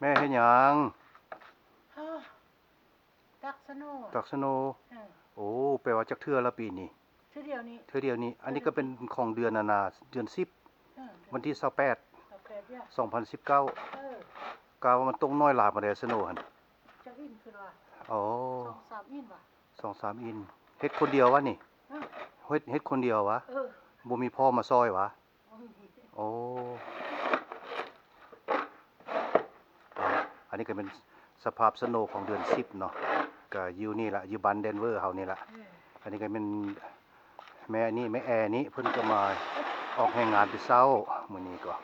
ແມ່ເຮັດຫຍັງ? ຮະ ຕັກສະໂນ. ຕັກສະໂນ. ເອີ. ໂອ້ ແປວ່າຈັກເທື່ອລະປີນີ້? ເທື່ອດຽວນີ້. ເທື່ອດຽວນີ້. ອັນນີ້ກໍເປັນຂອງເດືອນອັນນາ ເດືອນສິບ ເອີ ວັນທີຊາວແປດ ຊາວແປດ ສອງພັນສິບເກົ້າ. ເອີ. ກະວ່າມັນຕົກໜ້ອຍຫຼາຍປານໃດສະໂນຫັ້ນ? ຈັກອິນຄືວ່າ. ອໍ ສອງສາມອິນວ່າ. ສອງສາມອິນ. ເຮັດຄົນດຽວຫວານີ້? ຮະ ເຮັດ ເຮັດຄົນດຽວຫວາ? ເອີ. ບໍ່ມີພໍ່ມາຊ່ອຍຫວາ? ໂອ້ ອັນນີ້ກໍເປັນສະພາບສະໂນຂອງເດືອນສິບເນາະ ກໍຢູ່ນີ້ລະ ຢູ່ບ້ານແດນເວີເຮົານີ້ລະ. ເອີ ອັນນີ້ກໍແມ່ນແມ່ນີ້ ແມ່ແອນີ້ ເພິ່ນກໍມາອອກແຮງງານແຕ່ເຊົ້າມື້ນີ້ກໍ.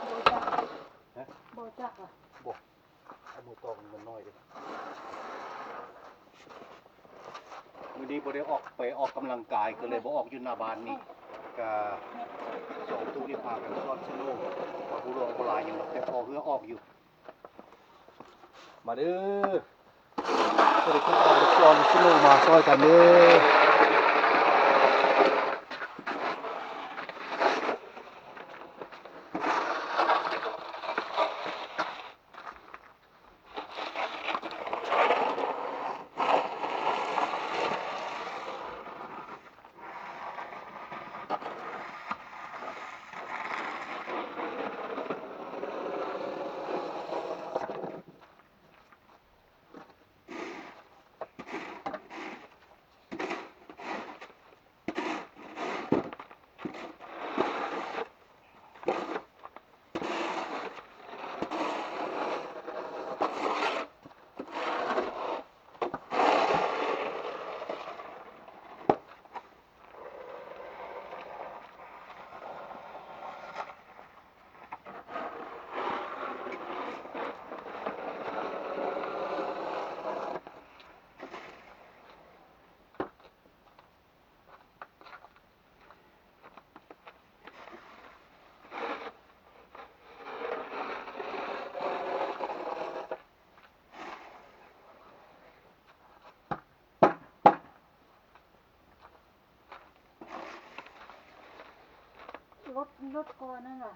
ບໍ່ຈັກ ຮະ? ບໍ່ຈັກຫວາ? ບໍ່ ເອົາມືຕອງມັນໜ້ອຍເດ້. ມື້ນີ້ບໍ່ໄດ້ອອກໄປອອກກຳລັງກາຍ ກໍເລີຍບໍ່ອອກຢູ່ໜ້າບ້ານນີ້. ກະສອງຕູ້ນີ້ພາກັນຊ້ອນສະໂນ ກໍບໍ່ຫຼວງບໍ່ຫຼາຍຫຍັງດອກ ແຕ່ພໍເຮືອອອກຢູ່. ມາເດີ ຜູ້ໃດເກັບເອົາລູກຊ້ອນສະໂນມາຊ່ອຍກັນເດີ. ລົດ ລົດກວາດນັ້ນຫວາ?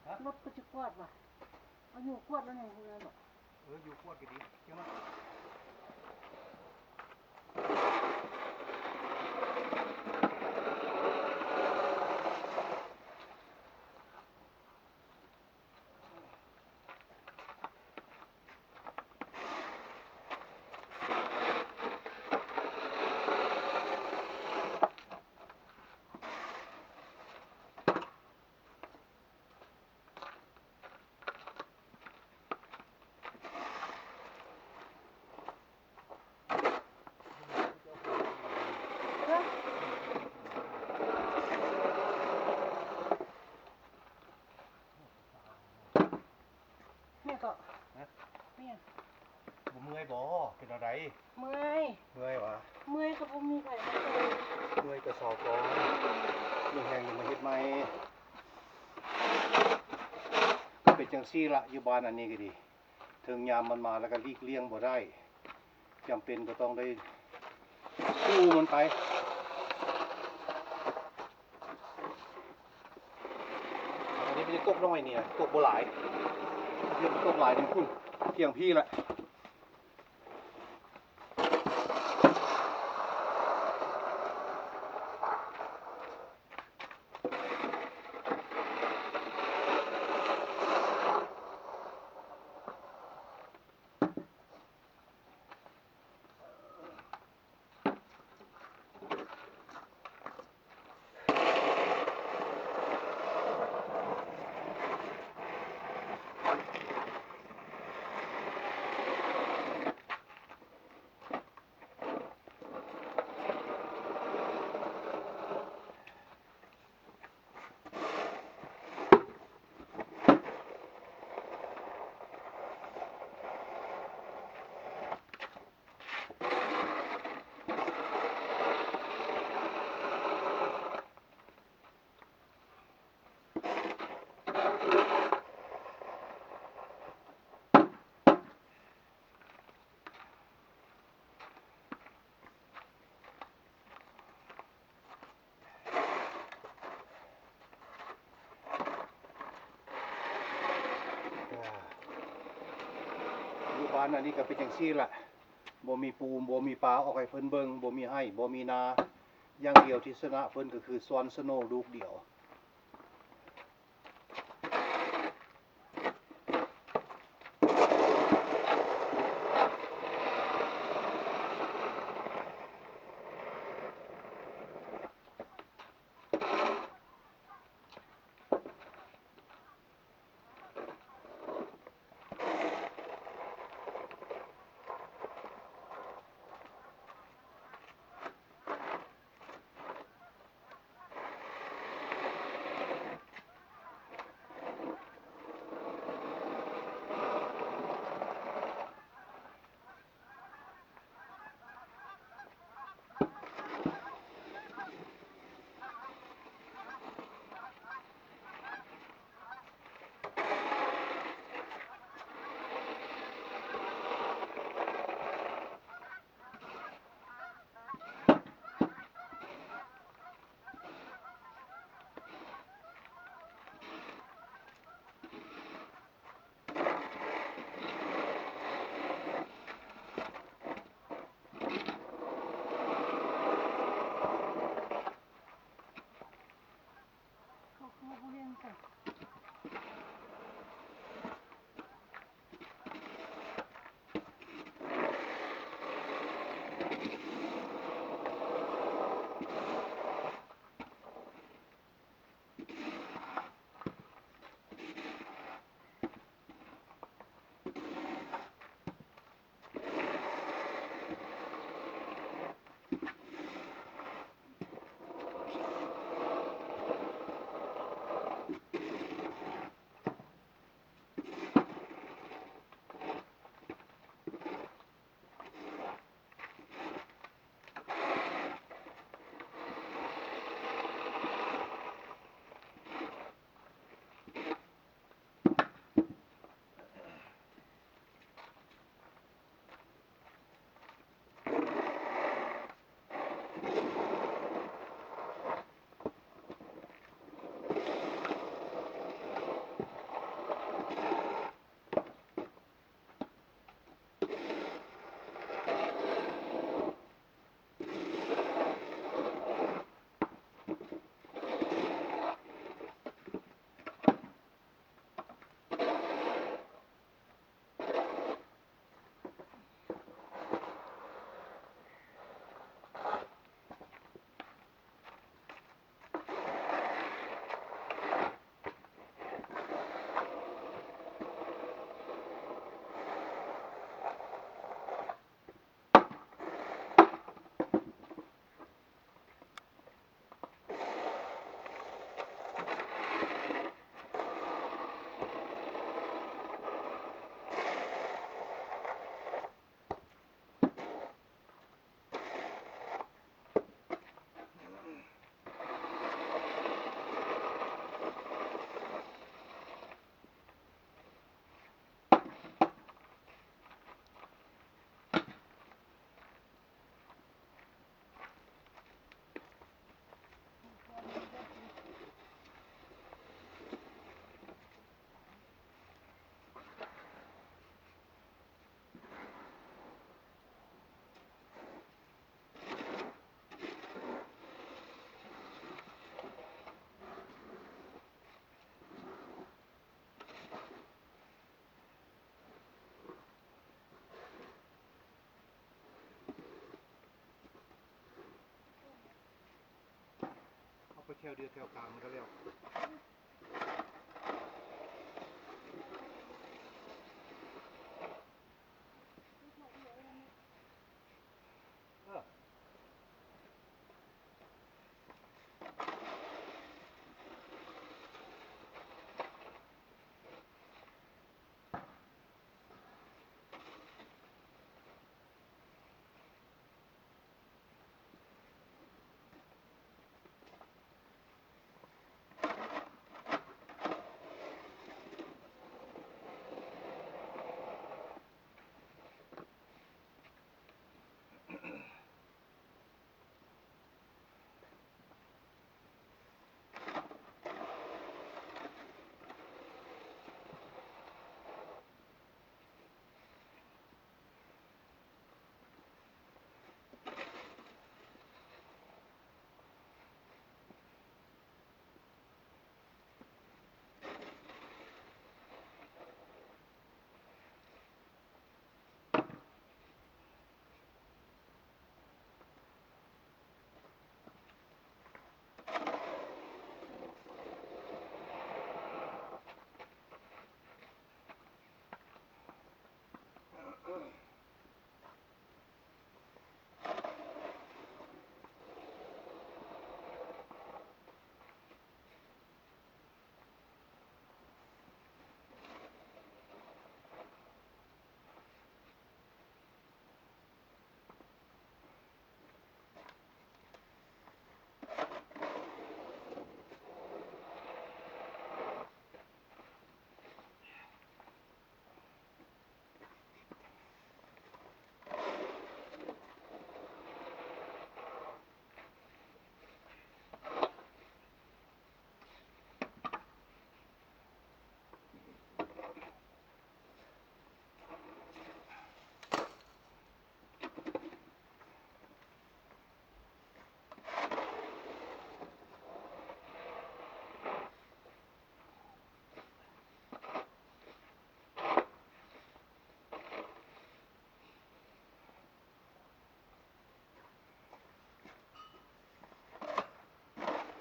ຮະ? ລົດກໍຈະກວາດຫວາ? ເອົາຢູ່ກວາດແລ້ວຍັງເມື່ອຍບໍ່? ເອີ ຢູ່ກວດກໍດີ ເກັບມາ. ເປັນແນວໃດ? ເມື່ອຍ. ເມື່ອຍຫວາ? ເມື່ອຍກໍບໍ່ມີໃຜມາຊ່ວຍ. ເມື່ອຍກໍເຊົາກ່ອນ ມີແຮງຈັ່ງມາເຮັດໃໝ່. ກໍເປັນຈັ່ງຊີ້ລະ ຢູ່ບ້ານອັນນີ້ກໍດີ ເຖິງຍາມມັນມາແລ້ວກໍຫຼີກລ່ຽງບໍ່ໄດ້ ຈຳເປັນກໍຕ້ອງໄດ້ສູ້ມັນໄປ. ອັນນີ້ມັນຈະຕົກໜ້ອຍນີ້ນະ ຕົກບໍ່ຫຼາຍ ມັນຕົກຫຼາຍນີ້ພຸ້ນ ພຽງພີ້ລະ. ຢູ່ບ້ານອັນນີ້ກໍເປັນຈັ່ງຊີ້ລະ ບໍ່ມີປູ ບໍ່ມີປາອອກໃຫ້ເພິ່ນເບິ່ງ ບໍ່ມີໄຮ່ ບໍ່ມີນາ ຢ່າງດຽວທີ່ຊະນະເພິ່ນກໍຄືຊອນສະໂນລູກດຽວ. ຖວເດືອດແຖວກາງມັນກໍແລ້ວ. ເອີ.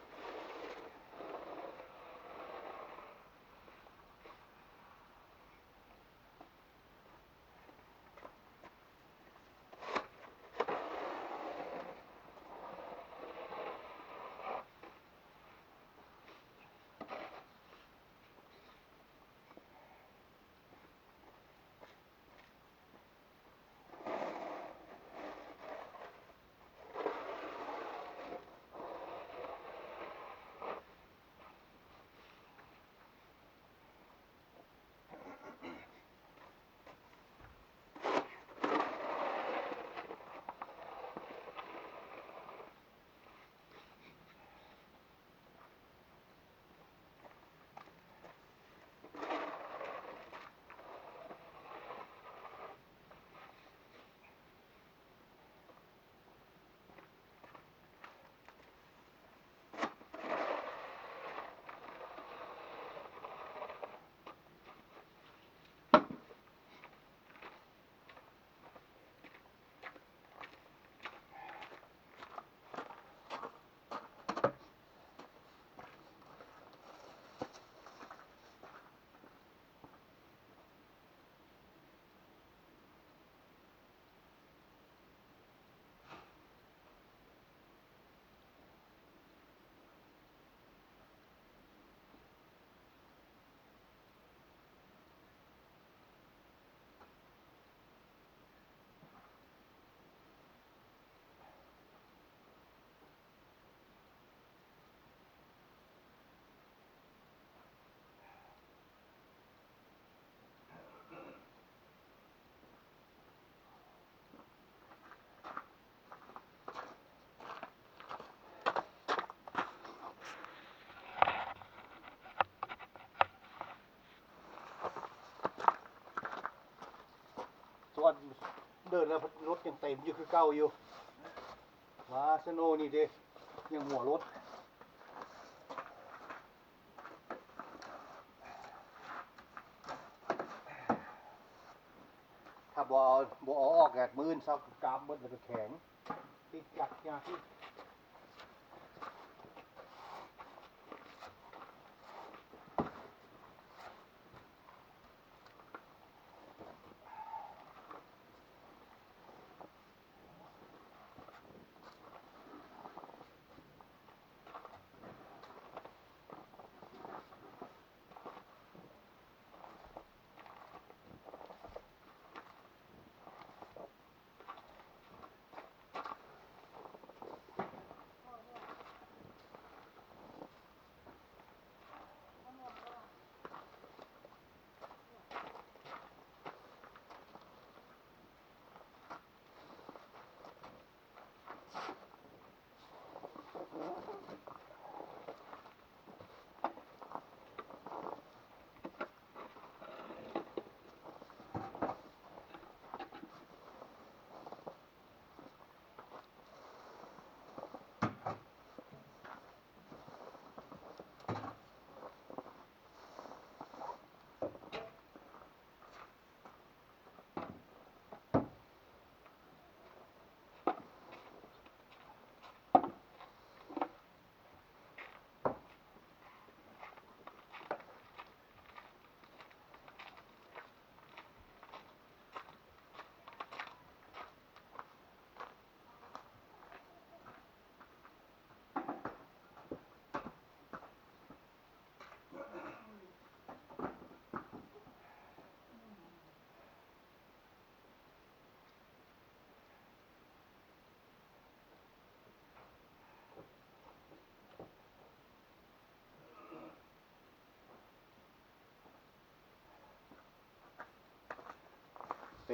ສ່ວນເດີນແລ້ວລົດຍັງເຕັມຢູ່ຄືເກົ່າຢູ່. ວ່າສະໂນນີ້ເດ້ ຍັງຫົວລົດ. ຖ້າບໍ່ເອົາ ບໍ່ເອົາອອກແດດມື້ອື່ນເຊົ້າກາບເບິດ ແລ້ວກໍແຂງ ຕິດຈັກຍາກອີກ.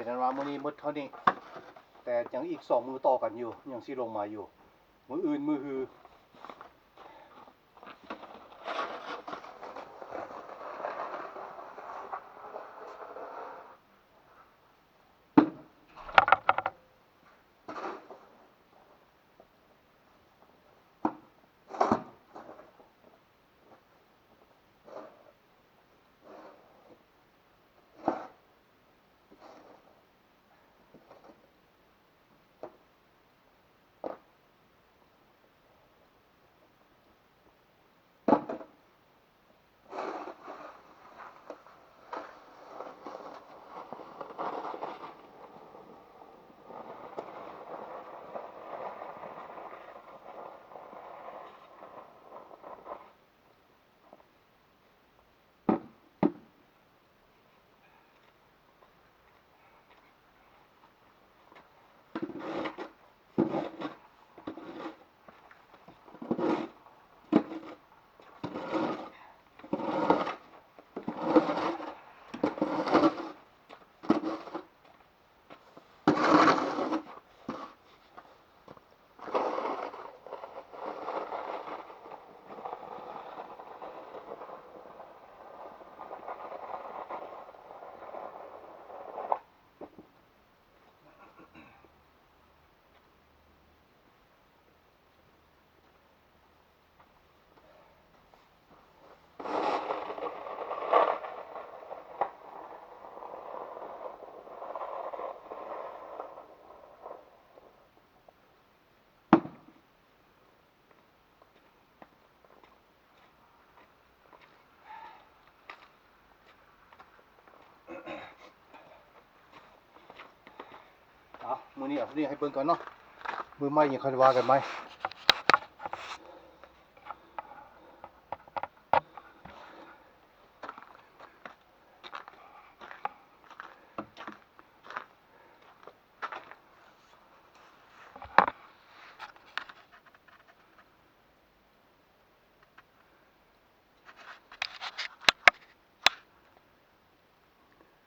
ປັນອັນວ່າມື້ນີ້ໝົດເທົ່ານີ້ ແຕ່ຍັງອີກສອງມື້ຕໍ່ກັນຢູ່ ຍັງຊິລົງມາຢູ່ ມື້ອື່ນມື້ຮື. ເອົາ ມື້ນີ້ເອົາເທົ່ານີ້ໃຫ້ເບິ່ງກ່ອນເນາະ ມື້ໃໝ່ຍັງຄ່ອຍວ່າກັນໃໝ່.